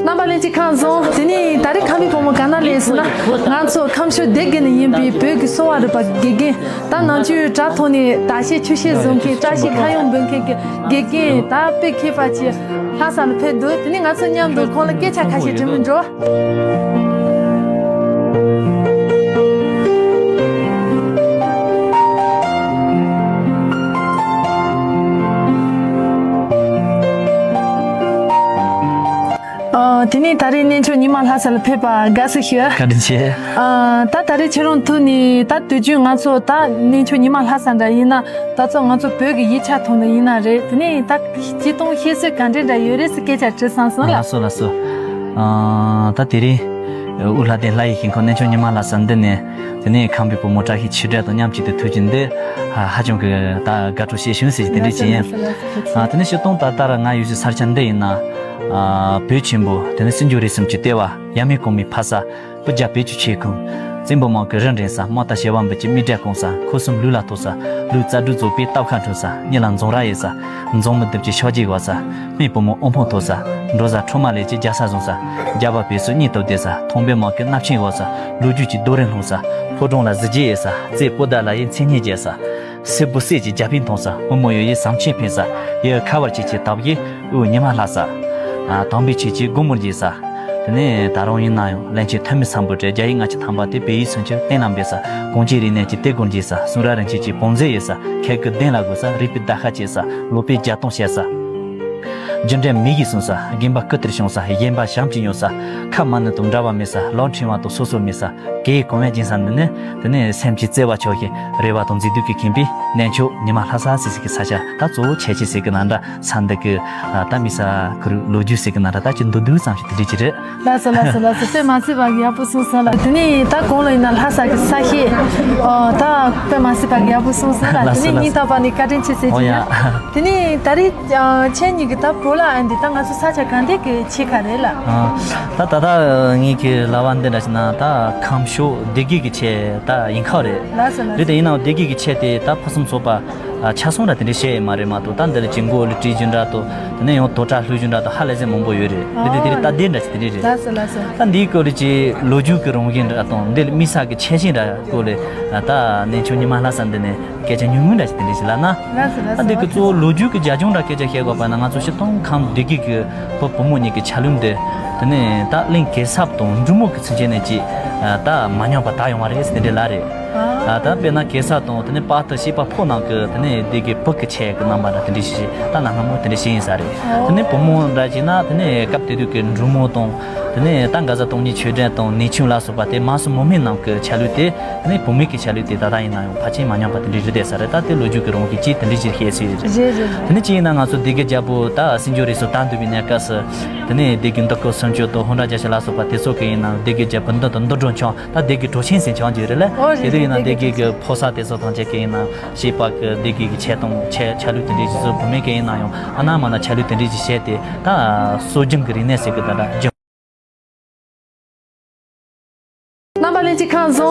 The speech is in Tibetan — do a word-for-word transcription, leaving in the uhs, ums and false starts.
རྣམ་པ་ལྷན་རྒྱས་ཁམས་བཟང་། དེ་ནས་ད་རེས་ཁམས་པའི་བུ་མོ་ག་ན་ལས་ཟེར་ན། ང་ཚོ་ཁམས་ཕྱོགས་སྡེ་དགེ་ནས་ཡིན་པའི་བོད་ཀྱི་གསོ་བ་རིག་པ་དགེ་རྒན། ད་ནང་ཆོས་དྲ་ཐོག་ནས་ད་ཤེས་ཆུ་ཤེས་བཟུང་མཁན། བཀྲ་ཤིས་ཁ་གཡང་འབུལ་མཁན་གྱི་དགེ་རྒན། ད་དཔེ་མཁས་པ་ཅིག་ལྷ་ས་ལ་ཕེབས་འདུག་དེ་ནས་ང་ཚོ་མཉམ་དུ་ཁོང་ལ་སྐད་ཆ་ཁ་ཤས་དྲི་མི་འགྲོ། ཨ། དེ་ནས་ད་རེས་གནས་མཆོག་ཉི་མ་ལྷ་ས་ལ་ཕེབས་པ་དགའ་བསུ་ཞུ། བཀའ་དྲིན་ཆེ། ཨ། ད་ད་རེས་ཁྱེད་རང་ཐུག་ནས་ད་དུས་རྒྱུན་ང་ཚོ་ད་གནས་མཆོག་ཉི་མ་ལྷ་ས་འདྲ་ཡིན་ན། ད་ཚོ་ང་ཚོ་བོད་ཀྱི་ཡིག་ཆ་ཐོག་ནས་ཡིན་ན་རེད། དེ་ནས་ད་སྤྱིར་བཏང་བཤད་སྲོལ་ག་འདྲ་འདྲ་ཡོད་རེད་ཟེར་སྐད་ཆ་དྲི་བསམ་སོང་ལ། ལགས་སོ་ལགས་སོ། ཨ། ད་དེ་རིང་དབུ་ལྷ་ལྡན་ལྷ་ཡི་ཞིང་ཁམས་གནས་མཆོག་ཉི་མ་ལྷ་ས་འདི་ནས། དེ་ནས་ཁམས་པའི་བུ་མོ་བཀྲ་ཤིས་ཆོས་སྒྲོན་དང་མཉམ་གཅིག་ཏུ་ཐུག་རྒྱུ་འདི་ཧ་ཅང་གི་ད་དགའ་སྤྲོ་སྐྱེས་བྱུང་ཟེར་གྱི་དེ་འདྲ་ཅིག་ཡིན། ལགས་སོ་ལགས་སོ། ཨ། དེ་ནས་སྤྱིར་བཏང་ད་ལྟ་ར་ང་ཡོད་ཀྱི་ས་ཆ་འདི་ཡིན་ན། ཨ། བོད་ཆེན་པོ་དེ་ནས་སྲིད་འབྱོར་རིག་གསུམ་གྱི་ལྟེ་བ། ཡབ་མེས་གོང་མའི་ཕ་ས། སྤུ་རྒྱལ་བོད་ཀྱི་ཆོལ་ཁམས། བཙན་པོ་དམག་གི་རུ་འདྲེན་ས། དམག་དར་བྱེ་བ་འབུམ་གྱི་མི་དྲག་བཀང་ས། ཁུ་སིམ་ལུག་ལ་ཐོགས་ས། ལུག་རྩལ་སྒྲུབ་རྫོགས་པའི་སྟབས་ཁ་འཁྲུངས་ས། གཉིད་ལམ་འཛོམས་ར་ཡོད་ས། འཛོམས་མི་སྡུག་ཅིག་ཤོག་ཅིག་བབས་ས། སྨན་བུ་མོ་དབུལ་ཕོངས་ཐོབ་ས། འབྲོ་བཟའ་ཁྲོ་མ་ལས་ཀྱི་རྒྱལ་ས་བཟུང་ས། རྒྱལ་བ་བོད་སྲིད་གཉིས་སྟོབས་ལྡན་ས། ཐང་པའི་དམག་གི་མནའ་ཆེན་བབས་ས། ལོ་རྒྱུས་ཀྱི་རྡོ་རིང་ལྷུང་ས། ཕོ་བྲང་ལ་གཟི་བརྗིད་ཡོད་ས། རྩེ་སྤོ་ད་ལ་ཡི་མཚན་སྙན་རྒྱས་ས། སྲས་བུ་སྲས་ཀྱི་རྒྱལ་ཕན་མཐོང་ས། བུ་མོ་ཡོ་ཡི་བཟང་ཆེན་ཕན་ས། ཡོ་ཁ་བར་ཆེ་ཆེ་དག་ཡི་དབུ་ཉི་མ་ལྷ་ས། ཨ། དམ་པའི་ཆོས་ཀྱི་སྒོ་མོར་འབྱེད་ས། དེ་ནས་ད་རུང་ཡིན་ན་ཡང་བློན་ཆེན་ཐོན་མི་སམ་བྷོ་ཊས་རྒྱ་ཡིག་ལྔ་བཅུ་ཐམ་པ་དེ་བོད་ཡིག་སུམ་ཅུ་གཏན་ལ་འབེབས་ས། གངས་ཅན་རིག་གནས་ཀྱི་གཏེར་སྒོར་འབྱེད་ས། གསུང་རབ་རིན་ཆེན་གྱི་བང་མཛོད་ཡོད་ས། ཁལ་གྱི་གདན་ལ་བགོས་ས། རིག་པའི་ཟླ་ཤ་བཅད་ས། ལོ་པཎ་བརྒྱད་སྟོང་བཤད་ས། རྒྱུ་འབྲས་མི་ཡི་གསུང་ས། དགོན་པ་སྐུ་དེར་བྱུང་ས། གཞན་པ་བྱམས་ཀྱིས་ཉོན་ས། ཁ་མ་ནུ་དང་འདྲ་བ་མེད་ས། ལོ་ཕྲེང་བ་དང་སོ་སོ་མེད་ས། གལ་གོང་མའི་སྦྱིན་ས་འདི་ནི། དེ་ནས་སེམས་ཀྱི་བརྩེ་བ་ཕྱོགས་ཀྱི་རེ་བ་དང་མཛེས་སྡུག་གིས་ཁེངས་པའི་གནས་མཆོག་ཉི་མ་ལྷ་ས་ཟེར་ཟེར་གི་ས་ཆ། ད་གཙོ་བོ་ཁྱད་ཆོས་ཟེར་གི་ན་འདྲ། ས་འདི་གི་ད་མི་ས་ཁུ་རུ་ལོ་རྒྱུས་ཟེར་གི་ན་འདྲ། ད་ཅི་འདུག་འདུག་ཙམ་ཞིག་དེ་འདྲ་ཅིག་རེད། ལགས་སོ་ལགས་སོ་ལགས་སོ། དཔེ་མ་སྲིད་པ་གི་ཡག་པོ་གསུངས་སོང་ལ། དེ་ནས་ད་གོང་ལ་ཡིན་ན་ལྷ་ས་གི་ས་གཤིས། ཨོ། ད་དཔེ་མ་སྲིད་པ་གི་ཡག་པོ་གསུངས་སོང་ལ། ལགས་དེ་སོ་ནས་ལགས་སྙིང་སོ། ཐག་པ་ནས་བཀའ་དྲིན་ཆེ་ཟེར་ཨོ་གྱི་ཡ། ཡིན། དེ་ནས་ད་རེས་ཨ། ཁྱེད་གཉིས་ཀྱི་ད་བོད་ལ་ཨ་འདི་ད་ང་ཚོ་ས་ཆ་ག་འདྲ་གི་ཆེད་ཁ་རེད་ལ། ཨ། ད་ད་ད་ངེད་ཀྱི་ལབ་པ་འདི་འདྲ་ཞིག་ན་ད་ཁམས་ཕྱོགས་སྡེ་དགེ་གི་ཆེད་ད་ཡིན་ཁག་རེད། ལགས་སོ་ལགས་རེད། དེ་ཡིན་ནའང་སྡེ་དགེ་གི་ཆེད་དེ་ད་ཕུན་སུམ་ཚོགས་པ་ཆ་ཚང་ར་དེ་འདྲ་བཤད་ཡོད་མ་རེད་མ་གཏོགས། ད་འདི་ལ་ཅིག་མགོ་ལ་བྲིས་རྒྱུ་འདྲ་དང་། དེ་ནས་ཡང་དོ་དྲ་ལྷུག་རྒྱུ་འདྲ་དང་ཧ་ལས་ཟེར་མང་པོ་ཡོད་རེད། ཨ། དེ་དེ་དེ་རེད། ད་དེ་འདྲ་ཞིག་དེ་འདྲ་རེད། ལགས་སོ་ལགས་སོ། ད་འདིའི་སྐོར་ལ་ཅིག་ལོ་རྒྱུས་ཀྱི་རང་བཞིན་འདྲ་དང་འདི་ལ་དམིགས་བསལ་གྱི་ཁྱད་ཆོས་འདྲ་སྐོར་ལ་ད་གནས་མཆོག་ཉི་མ་ལྷ་ས་འདི་ནས་སྐད་ཆ་ཉུང་ངུ་འདྲ་ཞིག་དེ་འདྲ་ཞིག་ལབ་ན། ལགས་སོ་ལགས་སོ། ད་འདི་གི་གཙོ་བོ་ལོ་རྒྱུས་ཀྱི་རྒྱབ་ལྗོངས་འདྲ་སྐད་ཆ་བཤད་དགོས་པ་ན། ང་ཚོ་སྤྱིར་བཏང་ཁམས་སྡེ་དགེ་གི་བུ་བུ་མོ་གཉིས་ཀྱི་ཆ་ལུགས་འདི་དེ་ནས་ད་གླིང་གེ་སར་དང་འབྲུག་མོ་གི་ཚུན་ཆད་ནས་ཅིག་ད་མ་ཉམས་པ་དར་ཡོང་བ་རེད་ཟེར་དེ་འདྲ་ལབ་རེད། ཨ། ད་དཔེར་ན་གེ་སར་དང་དེ་ནས་དཔའ་རྟུལ་ཞེས་པ་ཕོ་ནང་གི་དེ་ནས་སྡེ་དགེ་བུ་གི་ཆས་ཀྱི་རྣམ་པ་འདྲ་དེ་འདྲ་ཞིག་ད་ན་སྔ་མོ་དེ་འདྲ་ཞིག་ཡིན་ས་རེད། དེ་ནས་བུ་མོ་འདྲ་ཞིག་ན་དེ་ནས་སྐབས་དེ་དུས་ཀྱི་འབྲུག་མོ་དང་། དེ་ནས་ད་མགར་བཟའ་སྟོང་ཉིད་ཆོས་སྒྲོན་དང་ནེའུ་ཆུན་ལ་སོགས་པ་དེ་མ་སུ་མུ་མེད་ནང་གི་ཆ་ལུགས་དེ། དེ་ནས་བུད་མེད་ཀྱི་ཆ་ལུགས་དེ་ད་ལྟ་ཡིན་ན་ཡང་ཕལ་ཆེར་མ་ཉམས་པ་དེ་འདྲ་རེད་བསྡད་ས་རེད། ད་དེ་ལོ་རྒྱུས་ཀྱི་རང་བཞིན་གྱིས་དེ་འདྲ་ཞིག་བཤད་སྲོལ་ཡོད་རེད། རེད་རེད། དེ་ནས་ཅི་ཡིན་ན་ང་ཚོ་སྡེ་དགེ་རྒྱལ་པོ་ད་སྲིད་འབྱོར་རིག་གསུམ་དར་འདུག་པའི་གནས་སྐབས་སུ། དེ་ནས་སྡེ་དགེ་འདུ་ཁང་སུམ་ཅུ་དང་ཧོར་འདྲ་རྒྱལ་ཆེན་ལ་སོགས་པ་དེ་ཚོ་གི་ཡིན་ན་སྡེ་དགེ་རྒྱལ་པོ་འདུ་དང་འདུ་འགྲོ་འཆང་། ད་སྡེ་དགེ་གྲོ་ཆེན་ཟེར་འཆང་གྱི་རེད་ལ། ཨོ་རེད། དེ་དུས་ཡིན་ན་སྡེ་དགེ་གི་ཕོ་གསར་དེ་ཚོ་ཐམས་ཅད་ཀྱི་ཡིན་ན་ཞེས་པ་གི་སྡེ་དགེ་གི་ཆས་དང་ཆས་ཆ་ལུགས་དེ་འདྲ་ཞིག་བཟོ། བུད་མེད་ཀྱི་ཡིན་ན་ཡང་ཨ་ན་མ་ན་ཆ་ལུགས་དེ་འདྲ་ཞིག་བྱས་ཏེ་ད་གསོ་སྦྱོང་གི་རིག་གནས་ཟེར་གི་ད་ད་སྦྱོང་། རྣམ་པ་ལྷན་རྒྱས་ཁམས་བཟང་